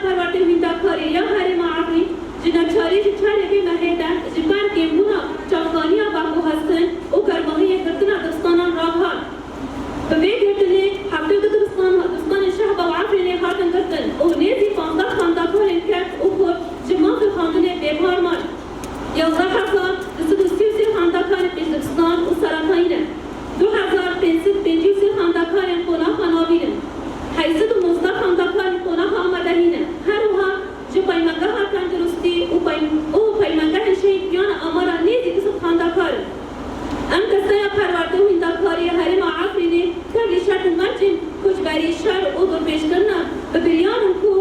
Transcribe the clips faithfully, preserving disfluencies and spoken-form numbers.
Perwerdê û hîndakarê ya Herêma Efrîn ji neçarî ji çarê vê mehê de ji ber kêmbûna çavkaniya veguhestin û germahiyê girtina dibistanan ragihat. Bi vê girtinê heftê û du dibistan, dibistanên Şehba û Efrînê hatin girtin û nêzî panzdeh xwendekarên ked û kur ji mafê xwendinê bêbar man. Yazdeh hezar du sed û sî û sê xwendekarên pêşdibistan û seretayî ne. Du hezar pênc sed pêncî û sê xwendekarên qonaxa navîn in. Heyt sed û nozdeh xwendekarên qonaxa amadehî ne. Her wiha ji Peymangeha Tenduristî û pey-, û Peymangehên Şehîd Piyana Amara nêzî du sed xwendekar in. Em desteya perwerde û hîndakariyê Herêma Efrînê tevlî şert û mercên koçberî, şer û dorpêçkirina bi biryar in ku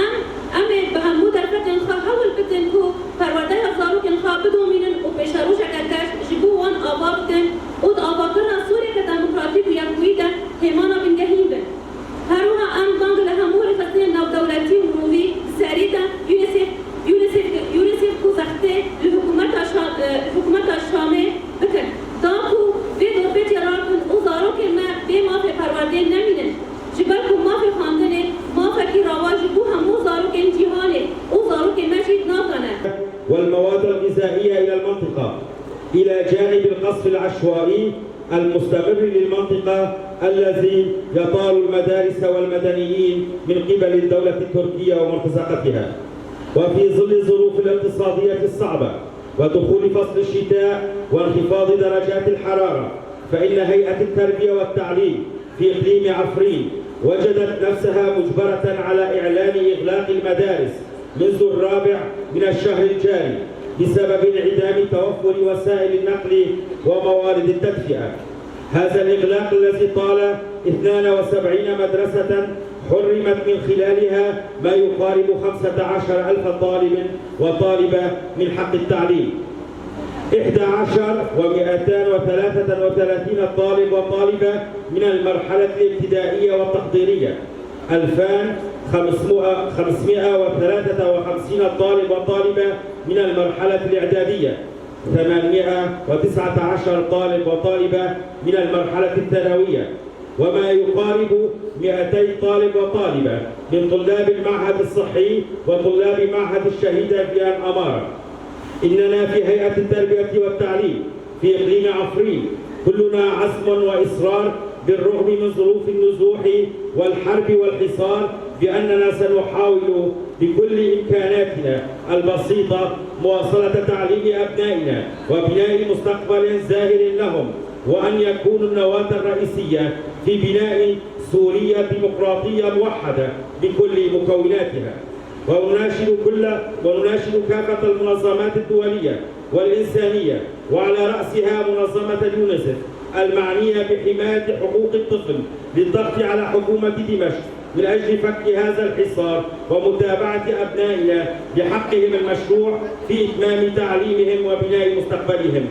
em, em ê bi hemû derfetên xwe hewl bikin ku perwerdeya zarokên xwe bidomînin û pêşerojeke geş ji bo wan ava bikin û di avakirina Sûriyeke demokratîk û yekbûyî de hêmana bingehîn bin. Her wiha em bang li hemû rêxistinên navdewletî û mirovî di serî de UNICEF, UNICEF, UNICEF ku zextê li hikûmeta Şa-, e, hikûmeta Şamê bikin, da ku vê dorpêçê rakin û zarokên me bê mafê perwerdeyê nemînin. Ji ber ku mafê xwendinê mafekî rava ji bo hemû zarokên cîhanê û zarokên me jî nagane. والمواد الغذائية إلى المنطقة، إلى جانب القصف العشوائي المستمر للمنطقة الذي يطال المدارس والمدنيين من قبل الدولة التركية ومرتزقتها. وفي ظل الظروف الاقتصادية الصعبة ودخول فصل الشتاء وانخفاض درجات الحرارة، فإن هيئة التربية والتعليم في إقليم عفرين وجدت نفسها مجبرة على إعلان إغلاق المدارس منذ الرابع من الشهر الجاري بسبب انعدام توفر وسائل النقل وموارد التدفئة. هذا الإغلاق الذي طال اثنان وسبعين مدرسة حرمت من خلالها ما يقارب خمسة عشر ألف طالب وطالبة من حق التعليم. إحدى عشر ومائتان وثلاثة وثلاثين طالب وطالبة من المرحلة الابتدائية والتحضيرية، ألفان خمسمائة، خمسمائة وثلاثة وخمسين طالب وطالبة من المرحلة الإعدادية، ثمانمائة وتسعة عشر طالب وطالبة من المرحلة الثانوية، وما يقارب مائتي طالب وطالبة من طلاب المعهد الصحي وطلاب معهد الشهيدة فيان أمارة. إننا في هيئة التربية والتعليم في إقليم عفرين كلنا عزم وإصرار بالرغم من ظروف النزوح والحرب والحصار بأننا سنحاول بكل إمكاناتنا البسيطة مواصلة تعليم أبنائنا وبناء مستقبل زاهر لهم، وأن يكونوا النواة الرئيسية في بناء سوريا ديمقراطية موحدة بكل مكوناتها. ونناشد كل، ونناشد كافة المنظمات الدولية والإنسانية، وعلى رأسها منظمة اليونسف المعنية بحماية حقوق الطفل، للضغط على حكومة دمشق من أجل فك هذا الحصار ومتابعة أبنائنا بحقهم المشروع في إتمام تعليمهم وبناء مستقبلهم.